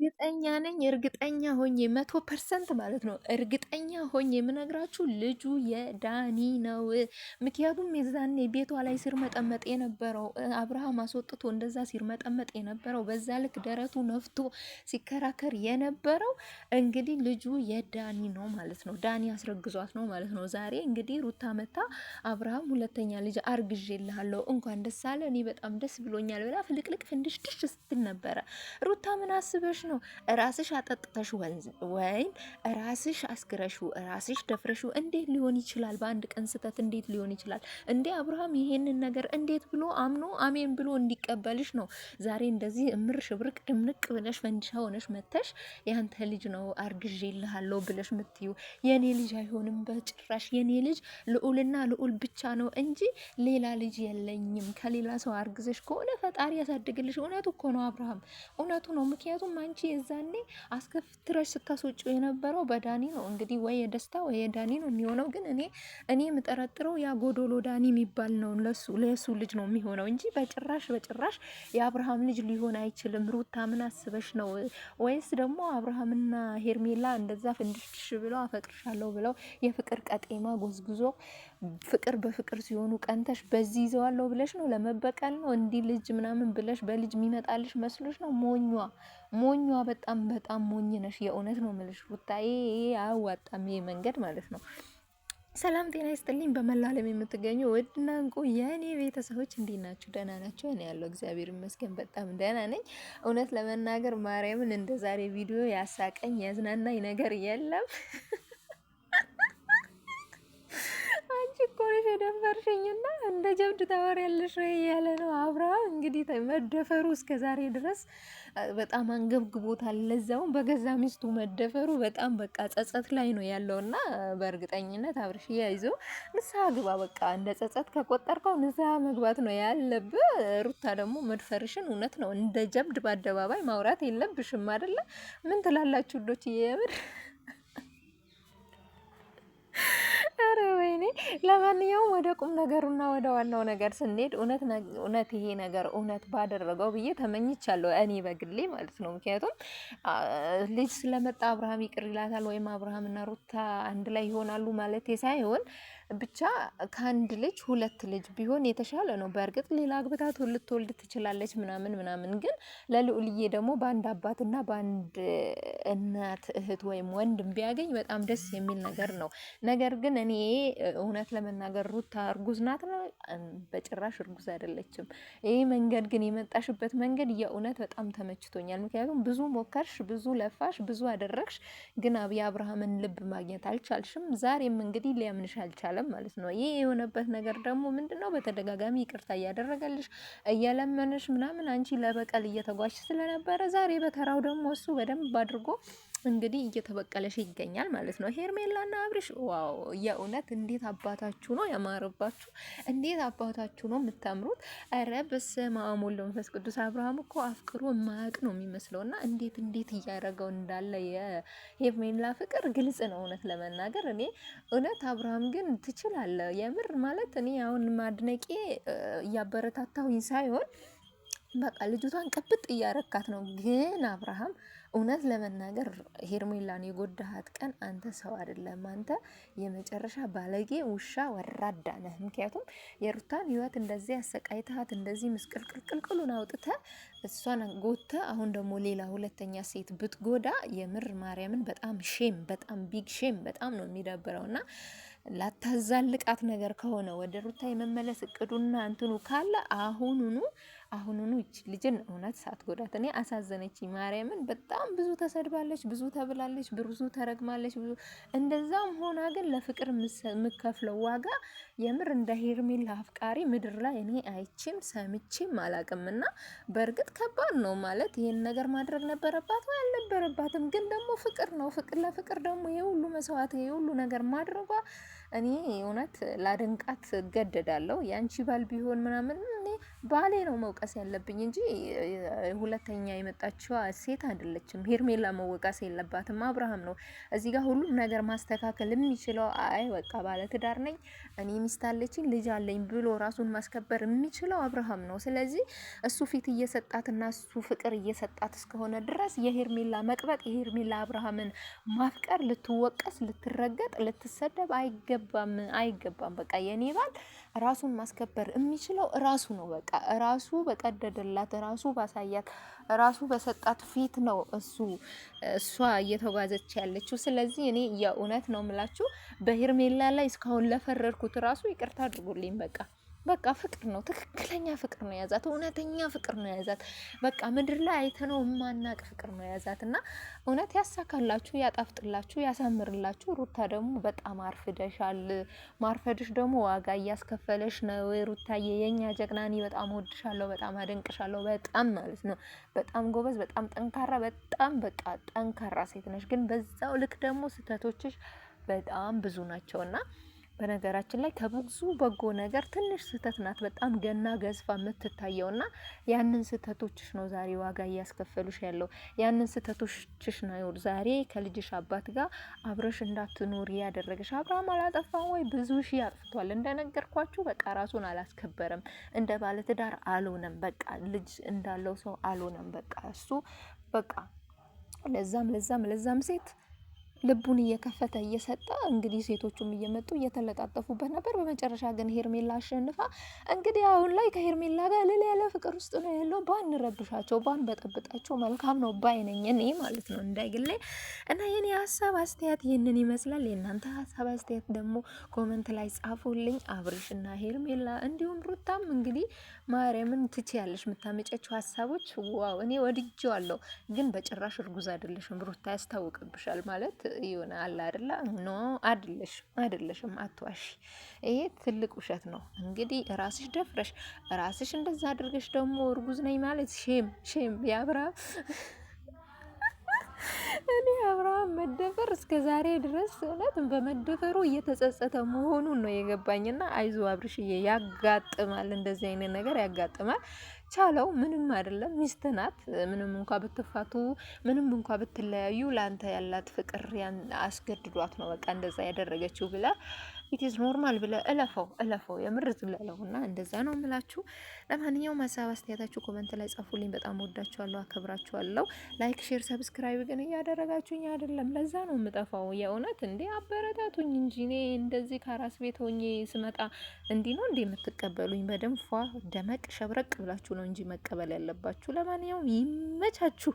እርግጠኛ ነኝ፣ እርግጠኛ ሆኜ 100% ማለት ነው። እርግጠኛ ሆኜ የምነግራችሁ ልጁ የዳኒ ነው። ምክንያቱም የዛኔ ቤቷ ላይ ሲርመጠመጥ የነበረው አብርሃም አስወጥቶ እንደዛ ሲርመጠመጥ የነበረው፣ በዛ ልክ ደረቱ ነፍቶ ሲከራከር የነበረው እንግዲህ ልጁ የዳኒ ነው ማለት ነው። ዳኒ አስረግዟት ነው ማለት ነው። ዛሬ እንግዲህ ሩታ መታ አብርሃም ሁለተኛ ልጅ አርግዤልሃለሁ እንኳን ደስ አለ፣ እኔ በጣም ደስ ብሎኛል ብላ ፍልቅልቅ ፍንድሽ ድሽ ስትል ነበረ። ሩታ ምን አስበሽ ነው? ራስሽ አጠጥተሽ ወይን ራስሽ አስክረሹ ራስሽ ደፍረሹ እንዴት ሊሆን ይችላል? በአንድ ቀን ስህተት እንዴት ሊሆን ይችላል? እንዴ አብርሃም ይሄንን ነገር እንዴት ብሎ አምኖ አሜን ብሎ እንዲቀበልሽ ነው ዛሬ እንደዚህ እምር ሽብርቅ ድምንቅ ብለሽ ፈንዲሻ ሆነሽ መተሽ ያንተ ልጅ ነው አርግዤልሃለሁ ብለሽ ምትዩ? የኔ ልጅ አይሆንም በጭራሽ። የኔ ልጅ ልዑልና ልዑል ብቻ ነው እንጂ ሌላ ልጅ የለኝም። ከሌላ ሰው አርግዘሽ ከሆነ ፈጣሪ ያሳድግልሽ። እውነቱ እኮ ነው አብርሃም፣ እውነቱ ነው። ምክንያቱም አንቺ የዛኔ አስከፍትረሽ ስታስወጪው የነበረው በዳኒ ነው። እንግዲህ ወይ የደስታ ወይ የዳኒ ነው የሚሆነው። ግን እኔ የምጠረጥረው ያ ጎዶሎ ዳኒ የሚባል ነው፣ ለሱ ልጅ ነው የሚሆነው እንጂ በጭራሽ በጭራሽ የአብርሃም ልጅ ሊሆን አይችልም። ሩታ ምን አስበሽ ነው? ወይስ ደግሞ አብርሃምና ሄርሜላ እንደዛ ፍንድሽድሽ ብለው አፈቅርሻለሁ ብለው የፍቅር ቀጤማ ጎዝጉዞ ፍቅር በፍቅር ሲሆኑ ቀንተሽ በዚህ ይዘዋለሁ ብለሽ ነው? ለመበቀል ነው እንዲህ ልጅ ምናምን ብለሽ በልጅ የሚመጣልሽ መስሎሽ ነው? ሞኟ ሞኟ፣ በጣም በጣም ሞኝ ነሽ። የእውነት ነው ምልሽ ሩታዬ፣ አያዋጣም ይሄ መንገድ ማለት ነው። ሰላም ጤና ይስጥልኝ። በመላ ዓለም የምትገኙ ውድና እንቁ የእኔ ቤተሰቦች እንዴት ናችሁ? ደህና ናቸው? እኔ ያለው እግዚአብሔር ይመስገን በጣም ደህና ነኝ። እውነት ለመናገር ማርያምን እንደ ዛሬ ቪዲዮ ያሳቀኝ ያዝናናኝ ነገር የለም። አንቺ እኮ ነሽ የደፈርሽኝና እንደ ጀብድ ታወሪያለሽ ወይ እያለ ነው አብርሃም። እንግዲህ መደፈሩ እስከ ዛሬ ድረስ በጣም አንገብግቦታል። ለዛውም በገዛ ሚስቱ መደፈሩ በጣም በቃ ጸጸት ላይ ነው ያለውና በእርግጠኝነት አብርሽ ይዞ ንስሐ ግባ። በቃ እንደ ጸጸት ከቆጠርከው ንስሐ መግባት ነው ያለብህ። ሩታ ደግሞ መድፈርሽን እውነት ነው እንደ ጀብድ በአደባባይ ማውራት የለብሽም አይደለ? ምን ትላላችሁ ውዶች? የምር አረ ወይኔ። ለማንኛውም ወደ ቁም ነገሩና ወደ ዋናው ነገር ስንሄድ እውነት እውነት ይሄ ነገር እውነት ባደረገው ብዬ ተመኝቻለሁ፣ እኔ በግሌ ማለት ነው። ምክንያቱም ልጅ ስለመጣ አብርሃም ይቅር ይላታል ወይም አብርሃምና ሩታ አንድ ላይ ይሆናሉ ማለት ሳይሆን ብቻ ከአንድ ልጅ ሁለት ልጅ ቢሆን የተሻለ ነው። በእርግጥ ሌላ አግብታት ልትወልድ ትችላለች ምናምን ምናምን፣ ግን ለልዑልዬ ደግሞ በአንድ አባትና በአንድ እናት እህት ወይም ወንድም ቢያገኝ በጣም ደስ የሚል ነገር ነው። ነገር ግን እኔ እውነት ለመናገር ሩታ እርጉዝ ናት ነው? በጭራሽ እርጉዝ አይደለችም። ይህ መንገድ ግን የመጣሽበት መንገድ የእውነት በጣም ተመችቶኛል። ምክንያቱም ብዙ ሞከርሽ፣ ብዙ ለፋሽ፣ ብዙ አደረግሽ፣ ግን የአብርሃምን ልብ ማግኘት አልቻልሽም። ዛሬም እንግዲህ ሊያምንሽ አልቻለም ማለት ነው። ይህ የሆነበት ነገር ደግሞ ምንድን ነው? በተደጋጋሚ ይቅርታ እያደረገልሽ እየለመነሽ ምናምን አንቺ ለበቀል እየተጓሽ ስለነበረ ዛሬ በተራው ደግሞ እሱ በደንብ አድርጎ እንግዲህ እየተበቀለሽ ይገኛል ማለት ነው። ሄርሜላና አብርሽ wow! የእውነት እንዴት አባታችሁ ነው ያማረባችሁ! እንዴት አባታችሁ ነው የምታምሩት! ኧረ በስመ አብ ወወልድ ወመንፈስ ቅዱስ። አብርሃም እኮ አፍቅሮ ማያውቅ ነው የሚመስለውና እንዴት እንዴት እያደረገው እንዳለ የሄርሜላ ፍቅር ግልጽ ነው። እውነት ለመናገር እኔ እውነት አብርሃም ግን ትችላለህ የምር ማለት እኔ አሁን ማድነቄ እያበረታታሁኝ ሳይሆን በቃ ልጅቷን ቅብጥ እያረካት ነው። ግን አብርሃም እውነት ለመናገር ሄርሜላን የጎዳሃት ቀን አንተ ሰው አይደለም። አንተ የመጨረሻ ባለጌ ውሻ ወራዳ ነህ። ምክንያቱም የሩታን ህይወት እንደዚህ አሰቃይተሃት እንደዚህ ምስቅልቅልቅልቅሉን አውጥተህ እሷን ጎተ አሁን ደግሞ ሌላ ሁለተኛ ሴት ብትጎዳ የምር ማርያምን በጣም shame፣ በጣም big shame፣ በጣም ነው የሚደብረው። እና ላታዛልቃት ነገር ከሆነ ወደ ሩታ የመመለስ እቅዱና እንትኑ ካለ አሁኑኑ አሁኑኑ ይች ልጅን እውነት ሳትጎዳት፣ እኔ አሳዘነች ማርያምን። በጣም ብዙ ተሰድባለች፣ ብዙ ተብላለች፣ ብዙ ተረግማለች። ብዙ እንደዛም ሆና ግን ለፍቅር የምከፍለው ዋጋ የምር እንደ ሄርሜላ አፍቃሪ ምድር ላይ እኔ አይቼም ሰምቼም አላቅም። እና በእርግጥ ከባድ ነው ማለት ይህን ነገር ማድረግ ነበረባት ወይ አልነበረባትም? ግን ደግሞ ፍቅር ነው። ፍቅር ለፍቅር ደግሞ የሁሉ መስዋዕት የሁሉ ነገር ማድረጓ እኔ እውነት ላደንቃት እገደዳለሁ። የአንቺ ባል ቢሆን ምናምን እኔ ባሌ ነው መውቀስ ያለብኝ እንጂ ሁለተኛ የመጣችዋ ሴት አይደለችም። ሄርሜላ መወቀስ የለባትም፣ አብርሃም ነው እዚህ ጋር ሁሉም ነገር ማስተካከል የሚችለው። አይ በቃ ባለትዳር ነኝ እኔ፣ ሚስት አለችኝ፣ ልጅ አለኝ ብሎ ራሱን ማስከበር የሚችለው አብርሃም ነው። ስለዚህ እሱ ፊት እየሰጣትና እሱ ፍቅር እየሰጣት እስከሆነ ድረስ የሄርሜላ መቅበጥ፣ የሄርሜላ አብርሃምን ማፍቀር ልትወቀስ፣ ልትረገጥ፣ ልትሰደብ አይገባም፣ አይገባም። በቃ የኔ ባል ራሱን ማስከበር የሚችለው ራሱ ነው። በቃ ራሱ በቀደደላት፣ ራሱ ባሳያት፣ ራሱ በሰጣት ፊት ነው እሷ እየተጓዘች ያለችው። ስለዚህ እኔ የእውነት ነው የምላችሁ በሄርሜላ ላይ እስካሁን ለፈረድኩት ራሱ ይቅርታ አድርጉልኝ። በቃ ፍቅር ነው፣ ትክክለኛ ፍቅር ነው የያዛት፣ እውነተኛ ፍቅር ነው የያዛት። በቃ ምድር ላይ አይተነው የማናቅ ፍቅር ነው የያዛት እና እውነት ያሳካላችሁ፣ ያጣፍጥላችሁ፣ ያሳምርላችሁ። ሩታ ደግሞ በጣም አርፍደሻል። ማርፈድሽ ደግሞ ዋጋ እያስከፈለሽ ነው። ሩታዬ የኛ ጀግና፣ እኔ በጣም ወድሻለሁ፣ በጣም አደንቅሻለሁ። በጣም ማለት ነው በጣም ጎበዝ፣ በጣም ጠንካራ፣ በጣም በቃ ጠንካራ ሴት ነሽ። ግን በዛው ልክ ደግሞ ስህተቶችሽ በጣም ብዙ ናቸውና በነገራችን ላይ ከብዙ በጎ ነገር ትንሽ ስህተት ናት በጣም ገና ገዝፋ የምትታየውና ያንን ስህተቶችሽ ነው ዛሬ ዋጋ እያስከፈሉሽ ያለው። ያንን ስህተቶችሽ ነው ዛሬ ከልጅሽ አባት ጋር አብረሽ እንዳትኖሪ ያደረገሽ። አብርሃም አላጠፋም ወይ? ብዙ ሺህ አጥፍቷል። እንደነገርኳችሁ በቃ ራሱን አላስከበረም። እንደ ባለትዳር አልሆነም። በቃ ልጅ እንዳለው ሰው አልሆነም። በቃ እሱ በቃ ለዛም ለዛም ለዛም ሴት ልቡን እየከፈተ እየሰጠ እንግዲህ ሴቶቹም እየመጡ እየተለጣጠፉበት ነበር። በመጨረሻ ግን ሄርሜላ አሸንፋ እንግዲህ አሁን ላይ ከሄርሜላ ጋር ልል ያለ ፍቅር ውስጥ ነው ያለው። ባንረብሻቸው፣ ባንበጠብጣቸው መልካም ነው ባይ ነኝ እኔ ማለት ነው እንዳይግሌ። እና የኔ ሀሳብ አስተያየት ይህንን ይመስላል። የእናንተ ሀሳብ አስተያየት ደግሞ comment ላይ ጻፉልኝ። አብርሽና ሄርሜላ እንዲሁም ሩታም እንግዲህ ማርያምን ትችያለሽ፣ የምታመጫቸው ሀሳቦች wow፣ እኔ ወድጄዋለሁ። ግን በጭራሽ እርጉዝ አይደለሽም ሩታ፣ ያስታውቅብሻል ማለት የሆነ አለ አይደለ? No፣ አይደለሽም፣ አይደለሽም፣ አትዋሺ። ይሄ ትልቅ ውሸት ነው። እንግዲህ ራስሽ ደፍረሽ ራስሽ እንደዛ አድርገሽ ደግሞ እርጉዝ ነኝ ማለት shame፣ shame። የአብርሃም እኔ አብርሃም መደፈር እስከ ዛሬ ድረስ እውነት በመደፈሩ እየተጸጸተ መሆኑን ነው የገባኝና፣ አይዞ አብርሽዬ፣ ያጋጥማል፣ እንደዚህ አይነት ነገር ያጋጥማል። ቻለው፣ ምንም አይደለም። ሚስት ናት። ምንም እንኳ ብትፋቱ፣ ምንም እንኳ ብትለያዩ ለአንተ ያላት ፍቅር ያን አስገድዷት ነው በቃ እንደዛ ያደረገችው ብላ it's normal ብለ እለፈው፣ እለፈው፣ የምር ዝለለው እና እንደዛ ነው የምላችሁ። ለማንኛውም ሀሳብ አስተያየታችሁ comment ላይ ጻፉልኝ። በጣም ወዳችኋለሁ፣ አከብራችኋለሁ። Like፣ share፣ subscribe ግን እያደረጋችሁኝ አይደለም። ለዛ ነው የምጠፋው። የእውነት እንዴ አበረታቱኝ እንጂ እኔ እንደዚህ ከራስ ቤት ሆኜ ስመጣ እንዲህ ነው እንዴ የምትቀበሉኝ? በደንብ ፏ ደመቅ ሸብረቅ ብላችሁ ነው እንጂ መቀበል ያለባችሁ። ለማንኛውም ይመቻችሁ።